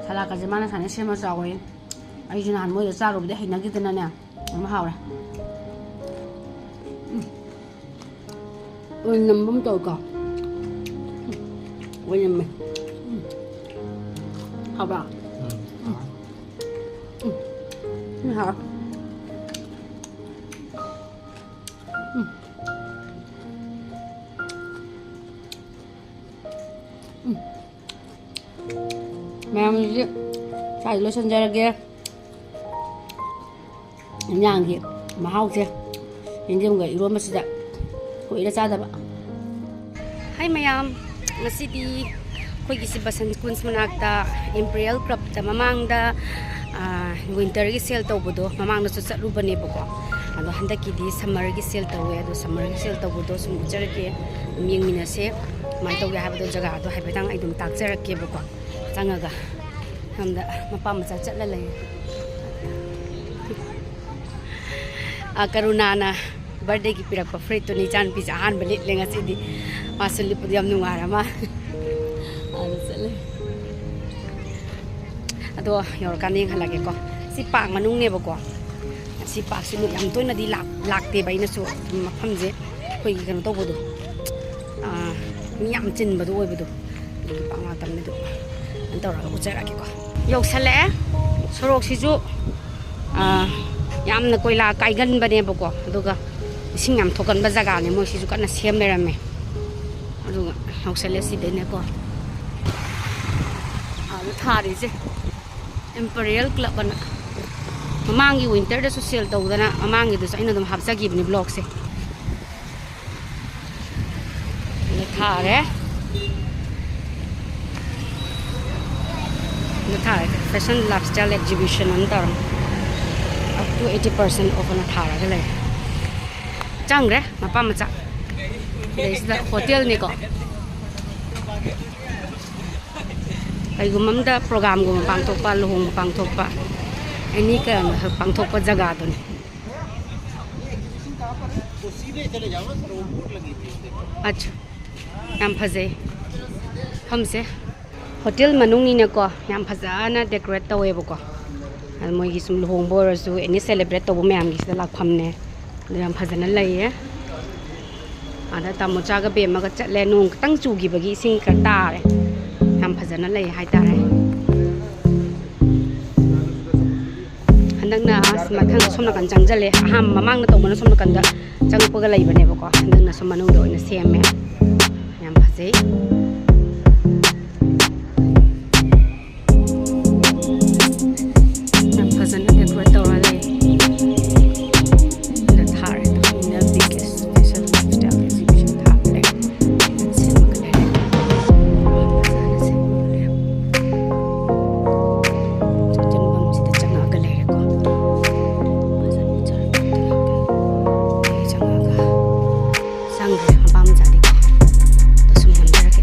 ꯁꯂꯥꯗꯀꯁꯦ ꯃꯥꯅ ꯁꯨꯃꯥꯏꯅ ꯁꯦꯝꯃ ꯆꯥꯎꯋꯦ꯫ ꯑꯩꯁꯨ ꯅꯍꯥꯟ ꯃꯣꯏꯗ ꯆꯥꯔꯨꯕꯗꯤ ꯍꯩꯅꯈꯤꯗꯅꯅꯦ꯫ ꯌꯥꯝ ꯍꯥꯎꯔꯦ꯫ ꯎꯝ꯫ ꯑꯣꯏꯅꯝꯕ ꯑꯃ ꯇꯧꯋꯤꯀꯣ꯫ ꯎꯝ꯫ ꯑꯣꯏꯅꯝꯃꯦ꯫ ꯎꯝ꯫ ꯍꯥꯎꯕ꯭ꯔꯥ? ꯎꯝ꯫ ꯎꯝ꯫ ꯎꯝ꯫ ꯍꯥꯎꯔꯦ꯫ ꯎꯝ꯫ ꯎꯝ꯫ ꯃꯌꯥꯝꯒꯤꯗꯤ ꯁ꯭ꯋꯥꯏꯗ ꯂꯣꯏꯁꯤꯟꯖꯔꯒꯦ꯫ ꯏꯟꯖꯥꯡꯒꯤ ꯃꯍꯥꯎꯁꯦ ꯌꯦꯟꯗꯦꯝꯒ ꯏꯔꯣꯟꯕꯁꯤꯗ ꯀꯨꯏꯔꯦ ꯆꯥꯗꯕ꯫ ꯍꯥꯏ ꯃꯌꯥꯝ, ꯉꯁꯤꯗꯤ ꯑꯩꯈꯣꯏꯒꯤ ꯁꯤ ꯕꯁꯟ ꯀꯨꯟꯁ ꯃꯅꯥꯛꯇ ꯏꯝꯄꯤꯔꯤꯌꯦꯜ ꯀ꯭ꯂꯕꯇ ꯃꯃꯥꯡꯗ, ꯑꯥ, ꯋꯤꯟꯇꯔꯒꯤ ꯁꯦꯜ ꯇꯧꯕꯗꯣ ꯃꯃꯥꯡꯗꯁꯨ ꯆꯠꯂꯨꯕꯅꯦꯕꯀꯣ꯫ ꯑꯗꯣ ꯍꯟꯗꯛꯀꯤꯗꯤ ꯁꯝꯃꯔꯒꯤ ꯁꯦꯜ ꯇꯧꯋꯦ꯫ ꯑꯗꯣ ꯁꯝꯃꯔꯒꯤ ꯁꯦꯜ ꯇꯧꯕꯗꯣ ꯁꯨꯝ ꯎꯠꯆꯔꯛꯀꯦ, ꯑꯗꯨꯝ ꯌꯦꯡꯃꯤꯟꯅꯁꯦ ꯀꯃꯥꯏꯅ ꯇꯧꯒꯦ ꯍꯥꯏꯕꯗꯣ꯫ ꯖꯒꯥꯗꯣ ꯍꯥꯏꯐꯦꯠꯇꯪ ꯑꯩ ꯑꯗꯨꯝ ꯇꯥꯛꯆꯔꯛꯀꯦꯕꯀꯣ꯫ ꯆꯪꯉꯒ ꯁꯣꯝꯗ ꯃꯄꯥ ꯃꯆꯥ ꯆꯠꯂ ꯂꯩ꯫ ꯑ, ꯀꯔꯨꯅꯥꯅ ꯕꯥꯔꯗꯦꯒꯤ ꯄꯤꯔꯛꯄ ꯐꯨꯔꯤꯠꯇꯨꯅꯤ ꯏꯆꯥꯅꯨꯄꯤꯁꯦ ꯑꯍꯥꯟꯕ ꯂꯤꯠꯂꯦ ꯉꯁꯤꯗꯤ꯫ ꯃꯥꯁꯨ ꯂꯤꯠꯄꯗꯤ ꯌꯥꯝ ꯅꯨꯡꯉꯥꯏꯔ ꯃꯥꯜꯂꯦ꯫ ꯑꯗ ꯆꯠꯂꯦ꯫ ꯑꯗꯣ ꯌꯧꯔꯀꯥꯟꯗ ꯌꯦꯡꯍꯜꯂꯒꯦꯀꯣ꯫ ꯁꯤ ꯄꯥꯔꯛ ꯃꯅꯨꯡꯅꯦꯕꯀꯣ꯫ ꯁꯤ ꯄꯥꯔꯛꯁꯤ ꯌꯥꯝ ꯇꯣꯏꯅꯗꯤ ꯂꯥꯛ-, ꯂꯥꯛꯇꯦꯕ ꯑꯩꯅꯁꯨ꯫ ꯃꯐꯝꯁꯦ ꯑꯩꯈꯣꯏꯒꯤ ꯀꯩꯅꯣ ꯇꯧꯕꯗꯣ, ꯑꯥ, ꯃꯤ ꯌꯥꯝ ꯆꯤꯟꯕꯗꯣ ꯑꯣꯏꯕꯗꯣ꯫ ꯑꯗꯨꯒꯤ ꯄꯥꯛ ꯂꯥꯛꯇꯕꯅꯤ꯫ ꯑꯗꯨ ꯀꯩꯅꯣ ꯇꯧꯔꯒ ꯎꯠꯆꯔꯛꯀꯦꯀꯣ꯫ ꯌꯧꯁꯜꯂꯛꯑꯦ꯫ ꯁꯣꯔꯣꯛꯁꯤꯁꯨ, ꯑꯥ, ꯌꯥꯝꯅ ꯀꯣꯏꯂꯥ ꯀꯥꯏꯒꯟꯕꯅꯦꯕꯀꯣ꯫ ꯑꯗꯨꯒ ꯏꯁꯤꯡ ꯌꯥꯝ ꯊꯣꯛꯀꯟꯕ ꯖꯒꯥꯅꯦ꯫ ꯃꯣꯏꯁꯤꯁꯨ ꯀꯟꯅ ꯁꯦꯝ ꯂꯩꯔꯝꯃꯦ꯫ ꯑꯗꯨꯒ ꯌꯧꯁꯜꯂꯦ ꯁꯤꯗꯩꯅꯦꯀꯣ꯫ ꯑꯥꯗ ꯊꯥꯔꯤꯁꯦ꯫ Imperial Club ꯑꯅ ꯃꯃꯥꯡꯒꯤ winter ꯗꯁꯨ sale ꯇꯧꯗꯅ, ꯃꯃꯥꯡꯒꯤꯗꯨꯁꯨ ꯑꯩꯅ ꯑꯗꯨꯝ ꯍꯥꯞꯆꯈꯤꯕꯅꯤ vlog ꯁꯦ꯫ ꯑꯗ ꯊꯥꯔꯦ꯫ ꯑꯗ ꯊꯥꯔꯦ꯫ Fashion lifestyle exhibition ꯑꯅ ꯇꯧꯔ, up to eighty percent off ꯑꯅ ꯊꯥꯔꯒ ꯂꯩꯔꯦ꯫ ꯆꯪꯈ꯭ꯔꯦ ꯃꯄꯥ ꯃꯆꯥ꯫ ꯑꯗꯩꯁꯤꯗ hotel ꯅꯤꯀꯣ꯫ ꯀꯩꯒꯨꯝꯕ ꯑꯝꯗ program ꯒꯨꯝꯕ ꯄꯥꯡꯊꯣꯛꯄ, ꯂꯨꯍꯣꯡꯕ ꯄꯥꯡꯊꯣꯛꯄ, any ꯀꯩꯅꯣ ꯄꯥꯡꯊꯣꯛꯄ ꯖꯒꯥꯗꯨꯅꯤ꯫ ꯑꯠꯆꯥ, ꯌꯥꯝ ꯐꯖꯩ ꯃꯐꯝꯁꯦ꯫ Hotel ꯃꯅꯨꯡꯅꯤꯅꯀꯣ, ꯌꯥꯝ ꯐꯖꯅ decorate ꯇꯧꯋꯦꯕꯀꯣ꯫ ꯑꯗ ꯃꯣꯏꯒꯤ ꯁꯨꯝ ꯂꯨꯍꯣꯡꯕ ꯑꯣꯏꯔꯁꯨ, any celebrate ꯇꯧꯕ ꯃꯌꯥꯝꯒꯤꯁꯤꯗ ꯂꯥꯛꯐꯝꯅꯦ꯫ ꯑꯗꯨ ꯌꯥꯝ ꯐꯖꯅ ꯂꯩꯌꯦ꯫ ꯑꯗ ꯇꯥꯃꯣꯆꯥꯒ ꯕꯦꯝꯃꯒ ꯆꯠꯂꯦ꯫ ꯅꯣꯡ ꯈꯤꯇꯪ ꯆꯨꯈꯤꯕꯒꯤ ꯏꯁꯤꯡ ꯈꯔ ꯇꯥꯔꯦ꯫ ꯌꯥꯝ ꯐꯖꯅ ꯂꯩ ꯍꯥꯏꯇꯥꯔꯦ꯫ ꯍꯟꯗꯛꯅ ꯑꯁ ꯃꯊꯪ ꯁꯣꯝ ꯅꯥꯀꯟ ꯆꯪꯁꯤꯜꯂꯦ꯫ ꯑꯍꯥꯟꯕ ꯃꯃꯥꯡꯗ ꯇꯧꯕꯅ ꯁꯣꯝ ꯅꯥꯀꯟꯗ ꯆꯪꯉꯛꯄꯒ ꯂꯩꯕꯅꯦꯕꯀꯣ, ꯍꯟꯗꯛꯅ ꯁꯨꯝ ꯃꯅꯨꯡꯗ ꯑꯣꯏꯅ ꯁꯦꯝꯃꯦ꯫ ꯌꯥꯝ ꯐꯖꯩ꯫ ꯌꯥꯝ ꯐꯖꯅ decorate ꯇꯧꯔ ꯂꯩ꯫ ꯑꯗ ꯊꯥꯔꯦ꯫ ꯃꯤꯅ big fashion lifestyle exhibition ꯊꯥꯕ ꯂꯩ꯫ ꯁꯦꯝꯃꯒ ꯂꯩꯔꯦ꯫ ꯐꯖꯅ ꯁꯦꯝꯃꯒ ꯂꯩꯔꯦ꯫ ꯆꯪꯁꯤꯟꯐꯝꯁꯤꯗ ꯆꯪꯉꯛꯑꯒ ꯂꯩꯔꯦꯀꯣ꯫ ꯐꯖꯅ ꯆꯪꯉꯛꯑꯒ ꯆꯪꯈ꯭ꯔꯦ ꯃꯄꯥ ꯃꯆꯥꯗꯤꯀꯣ꯫ ꯑꯗꯣ ꯁꯨꯝ ꯅꯝꯖꯔꯛꯀꯦ꯫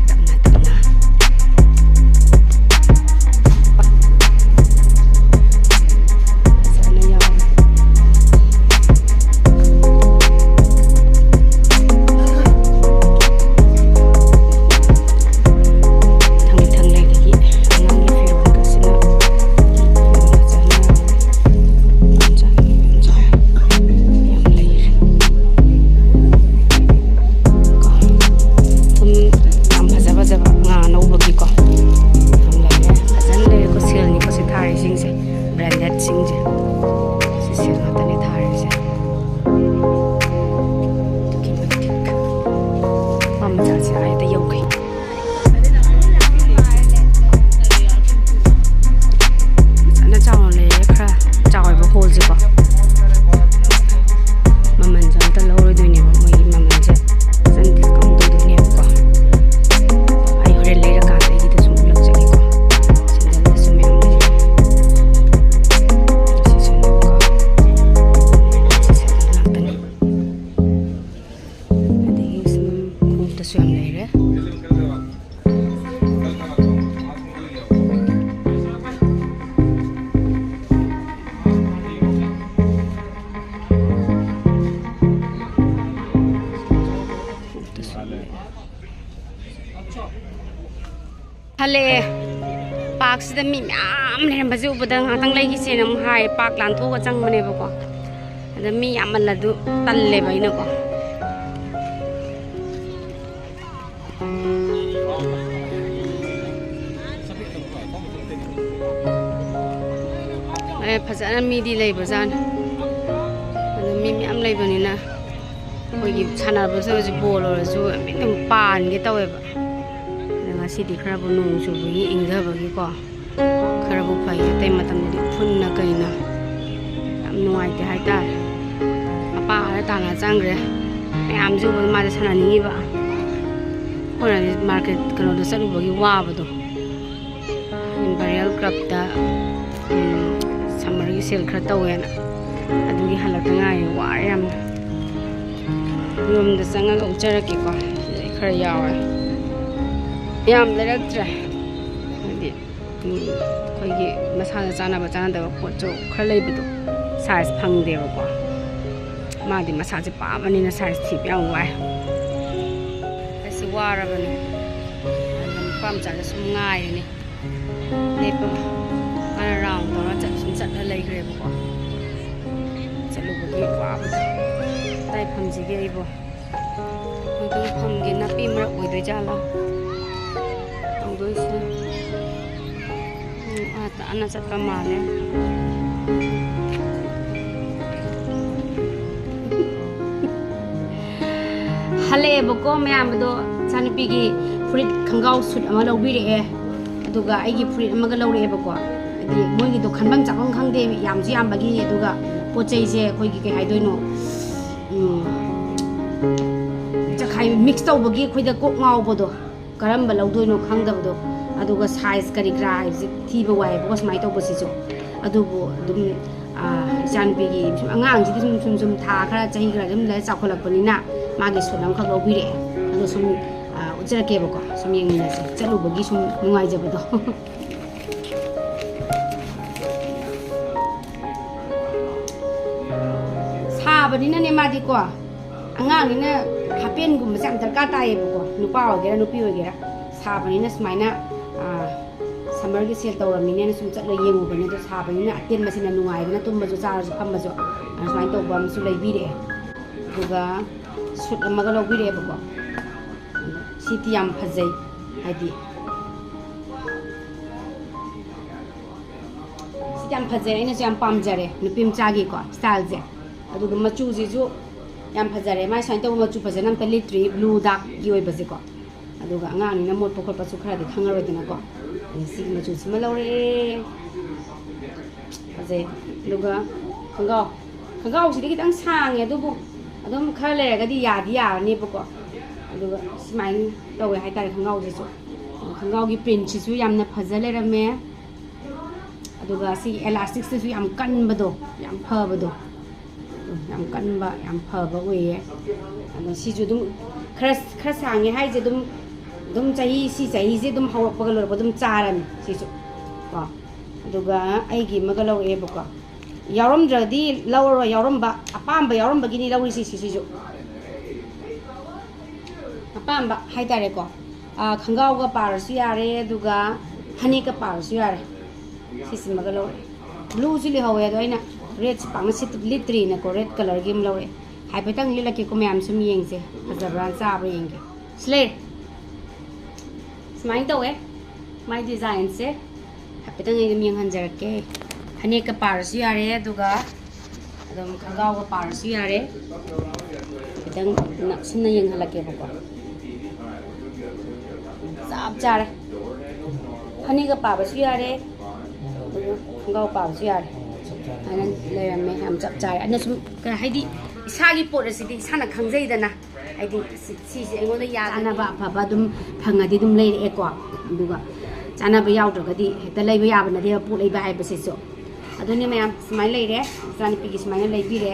ꯍꯜꯂꯛꯑꯦ꯫ ꯄꯥꯔꯛꯁꯤꯗ ꯃꯤ ꯃꯌꯥꯝ ꯂꯩꯔꯝꯕꯁꯦ ꯎꯕꯗ ꯉꯥꯏꯍꯥꯛꯇꯪ ꯂꯩꯈꯤꯁꯦꯅ ꯑꯃꯨꯛ ꯍꯥꯏ, ꯄꯥꯔꯛ ꯂꯥꯟꯊꯣꯛꯑꯒ ꯆꯪꯕꯅꯦꯕꯀꯣ꯫ ꯑꯗ ꯃꯤ ꯌꯥꯝꯃꯜꯂꯗꯨ ꯇꯜꯂꯦꯕ ꯑꯩꯅꯀꯣ꯫ ꯑꯦ, ꯐꯖꯅ ꯃꯤꯗꯤ ꯂꯩꯕꯖꯥꯠꯅꯤ꯫ ꯑꯗꯨ ꯃꯤ ꯃꯌꯥꯝ ꯂꯩꯕꯅꯤꯅ ꯑꯩꯈꯣꯏꯒꯤ ꯁꯥꯟꯅꯕꯁꯨ ꯑꯣꯏꯔꯁꯨ, ꯕꯣꯜ ꯑꯣꯏꯔꯁꯨ ꯃꯤꯠ ꯑꯗꯨꯝ ꯄꯥꯟꯒꯦ ꯇꯧꯋꯦꯕ꯫ ꯑꯗꯣ ꯉꯁꯤꯗꯤ ꯈꯔꯕꯨ ꯅꯣꯡ ꯆꯨꯕꯒꯤ ꯏꯪꯊꯕꯒꯤꯀꯣ ꯈꯔꯕꯨ ꯐꯩ, ꯑꯇꯩ ꯃꯇꯝꯗꯗꯤ ꯎꯐꯨꯟꯅ ꯀꯩꯅ ꯌꯥꯝ ꯅꯨꯡꯉꯥꯏꯇꯦ ꯍꯥꯏꯇꯥꯔꯦ꯫ ꯃꯄꯥ ꯑꯥꯗ ꯇꯥꯟꯅ ꯆꯪꯈ꯭ꯔꯦ꯫ ꯃꯌꯥꯝꯁꯦ ꯎꯕꯗ ꯃꯥꯁꯦ ꯁꯥꯟꯅꯅꯤꯡꯉꯤꯕ꯫ ꯑꯩꯈꯣꯏꯅ ꯃꯥꯔꯀꯦꯠ ꯀꯩꯅꯣꯗ ꯆꯠꯂꯨꯕꯒꯤ ꯋꯥꯕꯗꯣ, ꯏꯝꯄꯔꯤꯌꯦꯜ ꯀ꯭ꯂꯕꯇ, ꯎꯝ, ꯁꯝꯃꯔꯒꯤ ꯁꯦꯜ ꯈꯔ ꯇꯧꯋꯦꯅ꯫ ꯑꯗꯨꯒꯤ ꯍꯜꯂꯛꯇ ꯉꯥꯏꯔꯤ, ꯋꯥꯔꯦ ꯌꯥꯝꯅ꯫ ꯔꯨꯝꯗ ꯆꯪꯉꯒ ꯎꯠꯆꯔꯛꯀꯦꯀꯣ꯫ ꯁꯤꯗꯩ ꯈꯔ ꯌꯥꯎꯔꯦ꯫ ꯌꯥꯝ ꯂꯩꯔꯛꯇ꯭ꯔꯦ꯫ ꯍꯥꯏꯗꯤ, ꯎꯝ, ꯑꯩꯈꯣꯏꯒꯤ ꯃꯁꯥꯗ ꯆꯥꯅꯕ ꯆꯥꯅꯗꯕ ꯄꯣꯠꯁꯨ ꯈꯔ ꯂꯩꯕꯗꯣ, ꯁꯥꯏꯖ ꯐꯪꯗꯦꯕꯀꯣ꯫ ꯃꯥꯗꯤ ꯃꯁꯥꯁꯦ ꯄꯥꯕꯅꯤꯅ ꯁꯥꯏꯖ ꯊꯤꯕ ꯌꯥꯝ ꯋꯥꯏ꯫ ꯑꯩꯁꯦ ꯋꯥꯔꯕꯅꯦ꯫ ꯑꯗꯨꯝ ꯅꯨꯄꯥ ꯃꯆꯥꯁꯦ ꯁꯨꯝ ꯉꯥꯏꯔꯤꯅꯦ꯫ ꯂꯦꯞꯄꯒ ꯃꯥꯅ ꯔꯥꯎꯟ ꯇꯧꯔ ꯆꯠ-, ꯁꯨꯝ ꯆꯠꯂ ꯂꯩꯈ꯭ꯔꯦꯕꯀꯣ꯫ ꯆꯠꯂꯨꯕꯒꯤ ꯋꯥꯕꯗꯣ꯫ ꯀꯗꯥꯏ ꯐꯝꯁꯤꯒꯦ ꯑꯩꯕꯣ? ꯃꯗꯨ ꯐꯝꯒꯦ, ꯅꯥꯄꯤ ꯃꯔꯛ ꯑꯣꯏꯗꯣꯏ ꯖꯥꯠꯂꯥ? ꯇꯧꯗꯣꯏꯁꯦ꯫ ꯎꯝ, ꯑꯥ ꯇꯥꯅ ꯆꯠꯄ ꯃꯥꯜꯂꯦ꯫ ꯍꯜꯂꯛꯑꯦꯕꯀꯣ ꯃꯌꯥꯝ ꯑꯗꯣ, ꯏꯆꯥꯅꯨꯄꯤꯒꯤ ꯐꯨꯔꯤꯠ ꯈꯣꯡꯒ꯭ꯔꯥꯎ ꯁꯨꯠ ꯑꯃ ꯂꯧꯕꯤꯔꯛꯑꯦ, ꯑꯗꯨꯒ ꯑꯩꯒꯤ ꯐꯨꯔꯤꯠ ꯑꯃꯒ ꯂꯧꯔꯛꯑꯦꯕꯀꯣ꯫ ꯍꯥꯏꯗꯤ ꯃꯣꯏꯒꯤꯗꯣ ꯈꯟꯐꯝ ꯆꯥꯐꯝ ꯈꯪꯗꯦ, ꯌꯥꯝꯁꯨ ꯌꯥꯝꯕꯒꯤ, ꯑꯗꯨꯒ ꯄꯣꯠ ꯆꯩꯁꯦ ꯑꯩꯈꯣꯏꯒꯤ ꯀꯩ ꯍꯥꯏꯗꯣꯏꯅꯣ, ꯎꯝ, ꯆꯈꯥꯏ ꯃꯤꯛꯁ ꯇꯧꯕꯒꯤ ꯑꯩꯈꯣꯏꯗ ꯀꯣꯛ ꯉꯥꯎꯕꯗꯣ, ꯀꯔꯝꯕ ꯂꯧꯗꯣꯏꯅꯣ ꯈꯪꯗꯕꯗꯣ, ꯑꯗꯨꯒ ꯁꯥꯏꯖ ꯀꯔꯤ ꯀꯔꯥ ꯍꯥꯏꯕꯁꯦ ꯊꯤꯕ ꯋꯥꯏꯌꯦꯕꯀꯣ ꯁꯨꯃꯥꯏꯅ ꯇꯧꯕꯁꯤꯁꯨ꯫ ꯑꯗꯨꯕꯨ ꯑꯗꯨꯝ, ꯑꯥ, ꯏꯆꯥꯅꯨꯄꯤꯒꯤ ꯁꯨꯝ ꯑꯉꯥꯡꯁꯤꯗꯤ ꯁꯨꯝ, ꯁꯨꯝ, ꯁꯨꯝ ꯊꯥ ꯈꯔ, ꯆꯍꯤ ꯈꯔ ꯑꯗꯨꯝ ꯂꯩꯔ ꯆꯥꯎꯈꯠꯂꯛꯄꯅꯤꯅ ꯃꯥꯒꯤ ꯁꯨꯠ ꯑꯃꯈꯛ ꯂꯧꯕꯤꯔꯛꯑꯦ꯫ ꯑꯗꯣ ꯁꯨꯝ, ꯑꯥ, ꯎꯠꯆꯔꯛꯀꯦꯕꯀꯣ, ꯁꯨꯝ ꯌꯦꯡꯃꯤꯟꯅꯁꯦ, ꯆꯠꯂꯨꯕꯒꯤ ꯁꯨꯝ ꯅꯨꯡꯉꯥꯏꯖꯕꯗꯣ꯫ ꯁꯥꯕꯅꯤꯅꯅꯦ ꯃꯥꯗꯤꯀꯣ, ꯑꯉꯥꯡꯅꯤꯅ ꯍꯥꯄꯦꯟꯒꯨꯝꯕꯁꯦ ꯌꯥꯝ ꯗꯔꯀꯥꯔ ꯇꯥꯏꯌꯦꯕꯀꯣ, ꯅꯨꯄꯥ ꯑꯣꯏꯒꯦꯔꯥ ꯅꯨꯄꯤ ꯑꯣꯏꯒꯦꯔꯥ꯫ ꯁꯥꯕꯅꯤꯅ ꯁꯨꯃꯥꯏꯅ, ꯑ, ꯀꯁꯇꯃꯔꯒꯤ ꯁꯦꯜ ꯇꯧꯔꯝꯃꯤꯅꯦꯅ ꯁꯨꯝ ꯆꯠꯂ ꯌꯦꯡꯉꯨꯕꯅꯦ, ꯑꯗꯣ ꯁꯥꯕꯅꯤꯅ ꯑꯇꯦꯟꯕꯁꯤꯅ ꯅꯨꯡꯉꯥꯏꯗꯅ ꯇꯨꯝꯕꯁꯨ ꯆꯥꯔꯁꯨ ꯐꯝꯕꯁꯨ꯫ ꯑꯗꯨꯃꯥꯏꯅ ꯇꯧꯕ ꯑꯃꯁꯨ ꯂꯩꯕꯤꯔꯛꯑꯦ꯫ ꯑꯗꯨꯒ ꯁꯨꯠ ꯑꯃꯒ ꯂꯧꯕꯤꯔꯛꯑꯦꯕꯀꯣ꯫ ꯁꯤꯗꯤ ꯌꯥꯝ ꯐꯖꯩ, ꯍꯥꯏꯗꯤ ꯁꯤꯗꯤ ꯌꯥꯝ ꯐꯖꯩ, ꯑꯩꯅꯁꯨ ꯌꯥꯝ ꯄꯥꯝꯖꯔꯦ ꯅꯨꯄꯤ ꯃꯆꯥꯒꯤꯀꯣ ꯁ꯭ꯇꯥꯏꯜꯁꯦ꯫ ꯑꯗꯨꯒ ꯃꯆꯨꯁꯤꯁꯨ ꯌꯥꯝ ꯐꯖꯔꯦ, ꯃꯥꯏ ꯁꯨꯃꯥꯏꯅ ꯇꯧꯕ ꯃꯆꯨ ꯐꯖꯅ ꯑꯝꯇ ꯂꯤꯠꯇ꯭ꯔꯤ, ꯕ꯭ꯂꯨ ꯗꯥꯛꯀꯤ ꯑꯣꯏꯕꯁꯦꯀꯣ꯫ ꯑꯗꯨꯒ ꯑꯉꯥꯡꯅꯤꯅ ꯃꯣꯠꯄ ꯈꯣꯠꯄꯁꯨ ꯈꯔꯗꯤ ꯈꯪꯉꯔꯣꯏꯗꯅꯀꯣ꯫ ꯑꯗꯩ ꯁꯤꯒꯤ ꯃꯆꯨꯁꯤꯃ ꯂꯧꯔꯛꯑꯦ, ꯐꯖꯩ꯫ ꯑꯗꯨꯒ ꯈꯣꯡꯒ꯭ꯔꯥꯎ, ꯈꯣꯡꯒ꯭ꯔꯥꯎꯁꯤꯗꯤ ꯈꯤꯇꯪ ꯁꯥꯡꯉꯦ, ꯑꯗꯨꯕꯨ ꯑꯗꯨꯝ ꯈꯔ ꯂꯩꯔꯒꯗꯤ ꯌꯥꯗꯤ ꯌꯥꯔꯅꯦꯕꯀꯣ꯫ ꯑꯗꯨꯒ ꯁꯨꯃꯥꯏꯅ ꯇꯧꯋꯦ ꯍꯥꯏꯇꯥꯔꯦ ꯈꯣꯡꯒ꯭ꯔꯥꯎꯁꯤꯁꯨ꯫ ꯈꯣꯡꯒ꯭ꯔꯥꯎꯒꯤ ꯄ꯭ꯔꯤꯟꯁꯤꯁꯨ ꯌꯥꯝꯅ ꯐꯖ ꯂꯩꯔꯝꯃꯦ꯫ ꯑꯗꯨꯒ ꯁꯤꯒꯤ ꯑꯦꯂꯥꯁꯇꯤꯛꯁꯤꯁꯨ ꯌꯥꯝ ꯀꯟꯕꯗꯣ, ꯌꯥꯝ ꯐꯕꯗꯣ, ꯎꯝ, ꯌꯥꯝ ꯀꯟꯕ, ꯌꯥꯝ ꯐꯕ ꯑꯣꯏꯌꯦ꯫ ꯑꯗꯣ ꯁꯤꯁꯨ ꯑꯗꯨꯝ ꯈꯔ, ꯈꯔ ꯁꯥꯡꯉꯦ ꯍꯥꯏꯁꯦ ꯑꯗꯨꯝ, ꯑꯗꯨꯝ ꯆꯍꯤ, ꯁꯤ ꯆꯍꯤꯁꯦ ꯑꯗꯨꯝ ꯍꯧꯔꯛꯄꯒ ꯂꯣꯏꯔꯛꯄ ꯑꯗꯨꯝ ꯆꯥꯔꯅꯤ ꯁꯤꯁꯨ ꯀꯣ꯫ ꯑꯗꯨꯒ ꯑꯩꯒꯤ ꯑꯃꯒ ꯂꯧꯔꯛꯑꯦꯕꯀꯣ, ꯌꯥꯎꯔꯝꯗ꯭ꯔꯗꯤ ꯂꯧꯔꯔꯣꯏ, ꯌꯥꯎꯔꯝꯕ, ꯑꯄꯥꯝꯕ ꯌꯥꯎꯔꯝꯕꯒꯤꯅꯤ ꯂꯧꯔꯤꯁꯤ ꯁꯤꯁꯤꯁꯨ꯫ ꯑꯄꯥꯝꯕ ꯍꯥꯏꯇꯥꯔꯦꯀꯣ꯫ ꯑꯥ, ꯈꯣꯡꯒ꯭ꯔꯥꯎꯒ ꯄꯥꯔꯁꯨ ꯌꯥꯔꯦ, ꯑꯗꯨꯒ ꯐꯅꯦꯛꯀ ꯄꯥꯔꯁꯨ ꯌꯥꯔꯦ꯫ ꯁꯤꯁꯤꯃꯒ ꯂꯧꯔꯦ꯫ ꯕ꯭ꯂꯨꯁꯨ ꯂꯩꯍꯧꯋꯦ, ꯑꯗꯣ ꯑꯩꯅ ꯔꯦꯗꯁꯤ ꯄꯥꯛꯅ ꯁꯤꯠ-, ꯂꯤꯠꯇ꯭ꯔꯤꯅꯀꯣ, ꯔꯦꯗ ꯀꯂꯔꯒꯤ ꯑꯃ ꯂꯧꯔꯦ꯫ ꯍꯥꯏꯐꯦꯠꯇꯪ ꯂꯤꯠꯂꯛꯀꯦꯀꯣ, ꯃꯌꯥꯝ ꯁꯨꯝ ꯌꯦꯡꯁꯦ, ꯐꯖꯕ꯭ꯔꯥ ꯆꯥꯕ꯭ꯔꯥ ꯌꯦꯡꯒꯦ꯫ ꯁꯤ ꯂꯩꯔꯦ꯫ ꯁꯨꯃꯥꯏꯅ ꯇꯧꯋꯦ ꯃꯥꯏ ꯗꯤꯖꯥꯏꯟꯁꯦ꯫ ꯍꯥꯏꯐꯦꯠꯇꯪ ꯑꯩ ꯑꯗꯨꯝ ꯌꯦꯡꯍꯟꯖꯔꯛꯀꯦ꯫ ꯐꯅꯦꯛꯀ ꯄꯥꯔꯁꯨ ꯌꯥꯔꯦ, ꯑꯗꯨꯒ ꯑꯗꯨꯝ ꯈꯣꯡꯒ꯭ꯔꯥꯎꯒ ꯄꯥꯔꯁꯨ ꯌꯥꯔꯦ꯫ ꯈꯤꯇꯪ ꯅꯛꯁꯤꯟꯅ ꯌꯦꯡꯍꯜꯂꯛꯀꯦꯕꯀꯣ꯫ ꯆꯞ ꯆꯥꯔꯦ꯫ ꯐꯅꯦꯛꯀ ꯄꯥꯕꯁꯨ ꯌꯥꯔꯦ, ꯑꯗꯨꯒ ꯈꯣꯡꯒ꯭ꯔꯥꯎ ꯄꯥꯕꯁꯨ ꯌꯥꯔꯦ꯫ ꯁꯨꯃꯥꯏꯅ ꯂꯩꯔꯝꯃꯦ, ꯌꯥꯝ ꯆꯞ ꯆꯥꯔꯦ꯫ ꯑꯩꯅ ꯁꯨꯝ ꯀꯩ ꯍꯥꯏꯗꯤ, ꯏꯁꯥꯒꯤ ꯄꯣꯠ ꯑꯁꯤꯗꯤ ꯏꯁꯥꯅ ꯈꯪꯖꯩꯗꯅ꯫ ꯍꯥꯏꯗꯤ ꯁꯤ-, ꯁꯤꯁꯦ ꯑꯩꯉꯣꯟꯗ ꯌꯥ-, ꯆꯥꯅꯕ ꯑꯐꯕ ꯑꯗꯨꯝ ꯐꯪꯉꯗꯤ ꯑꯗꯨꯝ ꯂꯩꯔꯛꯑꯦꯀꯣ꯫ ꯑꯗꯨꯒ ꯆꯥꯅꯕ ꯌꯥꯎꯗ꯭ꯔꯒꯗꯤ ꯍꯦꯛꯇ ꯂꯩꯕ ꯌꯥꯕ ꯅꯠꯇꯦꯕ, ꯄꯣꯠ ꯂꯩꯕ ꯍꯥꯏꯕꯁꯤꯁꯨ꯫ ꯑꯗꯨꯅꯤ ꯃꯌꯥꯝ, ꯁꯨꯃꯥꯏꯅ ꯂꯩꯔꯦ, ꯏꯆꯥꯅꯨꯄꯤꯒꯤ ꯁꯨꯃꯥꯏꯅ ꯂꯩꯕꯤꯔꯦ꯫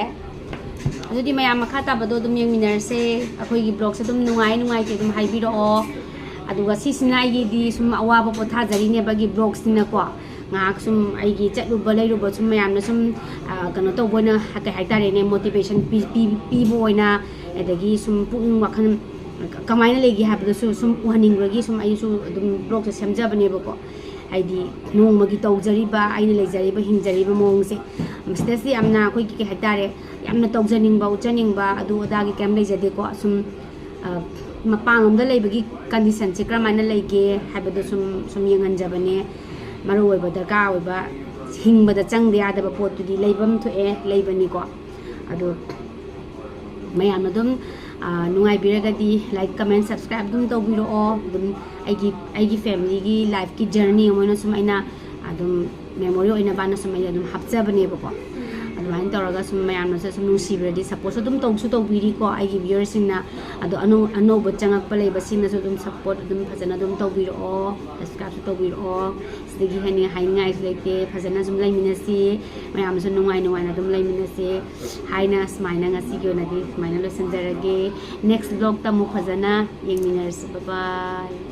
ꯑꯗꯨꯗꯤ ꯃꯌꯥꯝ ꯃꯈꯥ ꯇꯥꯕꯗꯣ ꯑꯗꯨꯝ ꯌꯦꯡꯃꯤꯟꯅꯔꯁꯦ꯫ ꯑꯩꯈꯣꯏꯒꯤ ꯕ꯭ꯂꯣꯒꯁꯦ ꯑꯗꯨꯝ ꯅꯨꯡꯉꯥꯏ ꯅꯨꯡꯉꯥꯏꯇꯦ ꯑꯗꯨꯝ ꯍꯥꯏꯕꯤꯔꯛꯑꯣ꯫ ꯑꯗꯨꯒ ꯁꯤꯁꯤꯅ ꯑꯩꯒꯤꯗꯤ ꯁꯨꯝ ꯑꯋꯥꯕ ꯄꯣꯊꯥꯖꯔꯤꯅꯦꯕ ꯑꯩꯒꯤ ꯕ꯭ꯂꯣꯒꯁꯤꯅꯀꯣ꯫ ꯉꯥꯏꯍꯥꯛ ꯁꯨꯝ ꯑꯩꯒꯤ ꯆꯠꯂꯨꯕ ꯂꯩꯔꯨꯕ ꯁꯨꯝ ꯃꯌꯥꯝꯅ ꯁꯨꯝ, ꯑ, ꯀꯩꯅꯣ ꯇꯧꯕ ꯑꯣꯏꯅ, ꯀꯩ ꯍꯥꯏꯇꯥꯔꯦꯅꯦ, ꯃꯣꯇꯤꯚꯦꯁꯟ ꯄꯤ-, ꯄꯤ-, ꯄꯤꯕ ꯑꯣꯏꯅ, ꯑꯗꯒꯤ ꯁꯨꯝ ꯄꯨꯛꯅꯤꯡ ꯋꯥꯈꯜ ꯀꯃꯥꯏꯅ ꯂꯩꯒꯦ ꯍꯥꯏꯕꯗꯨꯁꯨ ꯁꯨꯝ ꯎꯍꯟꯅꯤꯡꯕꯒꯤ ꯁꯨꯝ ꯑꯩꯁꯨ ꯑꯗꯨꯝ ꯕ꯭ꯂꯣꯒꯁꯦ ꯁꯦꯝꯖꯕꯅꯦꯕꯀꯣ꯫ ꯍꯥꯏꯗꯤ ꯅꯣꯡꯃꯒꯤ ꯇꯧꯖꯔꯤꯕ, ꯑꯩꯅ ꯂꯩꯖꯔꯤꯕ, ꯍꯤꯡꯖꯔꯤꯕ ꯃꯑꯣꯡꯁꯦ, ꯃꯁꯤꯗꯩꯁꯤꯗ ꯌꯥꯝꯅ ꯑꯩꯈꯣꯏꯒꯤ ꯀꯩ ꯍꯥꯏꯇꯥꯔꯦ, ꯌꯥꯝꯅ ꯇꯧꯖꯅꯤꯡꯕ, ꯎꯠꯆꯅꯤꯡꯕ, ꯑꯗꯨ ꯑꯗꯥꯒꯤ ꯀꯩꯝ ꯂꯩꯖꯗꯦꯀꯣ꯫ ꯁꯨꯝ ꯃꯄꯥꯟꯂꯣꯝꯗ ꯂꯩꯕꯒꯤ ꯀꯟꯗꯤꯁꯟꯁꯦ ꯀꯔꯝꯍꯥꯏꯅ ꯂꯩꯒꯦ ꯍꯥꯏꯕꯗꯣ ꯁꯨꯝ ꯁꯨꯝ ꯌꯦꯡꯍꯟꯖꯕꯅꯦ꯫ ꯃꯔꯨ ꯑꯣꯏꯕ ꯗꯔꯀꯥꯔ ꯑꯣꯏꯕ, ꯍꯤꯡꯕꯗ ꯆꯪꯗ ꯌꯥꯗꯕ ꯄꯣꯠꯇꯨꯗꯤ ꯂꯩꯐꯝ ꯊꯣꯛꯑꯦ, ꯂꯩꯕꯅꯤꯀꯣ꯫ ꯑꯗꯣ ꯃꯌꯥꯝꯅ ꯑꯗꯨꯝ ꯅꯨꯡꯉꯥꯏꯕꯤꯔꯒꯗꯤ like, comment, subscribe ꯑꯗꯨꯝ ꯇꯧꯕꯤꯔꯛꯑꯣ꯫ ꯑꯗꯨꯝ ꯑꯩꯒꯤ ꯑꯩꯒꯤ ꯐꯦꯃꯤꯂꯤꯒꯤ ꯂꯥꯏꯐꯀꯤ ꯖꯔꯅꯤ ꯑꯃ ꯑꯣꯏꯅ ꯁꯨꯝ ꯑꯩꯅ ꯑꯗꯨꯝ ꯃꯦꯃꯣꯔꯤ ꯑꯣꯏꯅꯕꯅ ꯁꯨꯝ ꯑꯩꯅ ꯑꯗꯨꯝ ꯍꯥꯞꯆꯕꯅꯦꯕꯀꯣ꯫ ꯑꯗꯨꯃꯥꯏꯅ ꯇꯧꯔꯒ ꯁꯨꯝ ꯃꯌꯥꯝꯅꯁꯨ ꯁꯨꯝ ꯅꯨꯡꯁꯤꯕꯤꯔꯗꯤ, ꯁꯞꯄꯣꯔꯠꯁꯨ ꯑꯗꯨꯝ ꯇꯧꯁꯨ ꯇꯧꯕꯤꯔꯤꯀꯣ ꯑꯩꯒꯤ ꯚ꯭ꯌꯨꯋꯔꯁꯤꯡꯅ꯫ ꯑꯗꯣ ꯑꯅꯧ ꯑꯅꯧꯕ ꯆꯪꯉꯛꯄ ꯂꯩꯕꯁꯤꯡꯅꯁꯨ ꯑꯗꯨꯝ ꯁꯞꯄꯣꯔꯠ ꯑꯗꯨꯝ ꯐꯖꯅ ꯑꯗꯨꯝ ꯇꯧꯕꯤꯔꯛꯑꯣ, ꯁꯕꯁꯀ꯭ꯔꯥꯏꯕꯁꯨ ꯇꯧꯕꯤꯔꯛꯑꯣ꯫ ꯁꯤꯗꯒꯤ ꯍꯦꯟꯅ ꯍꯥꯏꯅꯤꯡꯉꯥꯏꯁꯨ ꯂꯩꯇꯦ꯫ ꯐꯖꯅ ꯁꯨꯝ ꯂꯩꯃꯤꯟꯅꯁꯤ, ꯃꯌꯥꯝꯁꯨ ꯅꯨꯡꯉꯥꯏ ꯅꯨꯡꯉꯥꯏꯅ ꯑꯗꯨꯝ ꯂꯩꯃꯤꯟꯅꯁꯤ ꯍꯥꯏꯅ ꯁꯨꯃꯥꯏꯅ ꯉꯁꯤꯒꯤ ꯑꯣꯏꯅꯗꯤ ꯁꯨꯃꯥꯏꯅ ꯂꯣꯏꯁꯤꯟꯖꯔꯒꯦ꯫ ꯅꯦꯛꯁ ꯕ꯭ꯂꯣꯛꯇ ꯑꯃꯨꯛ ꯐꯖꯅ ꯌꯦꯡꯃꯤꯟꯅꯔꯁꯤ꯫ ꯕꯥꯏ ꯕꯥꯏ꯫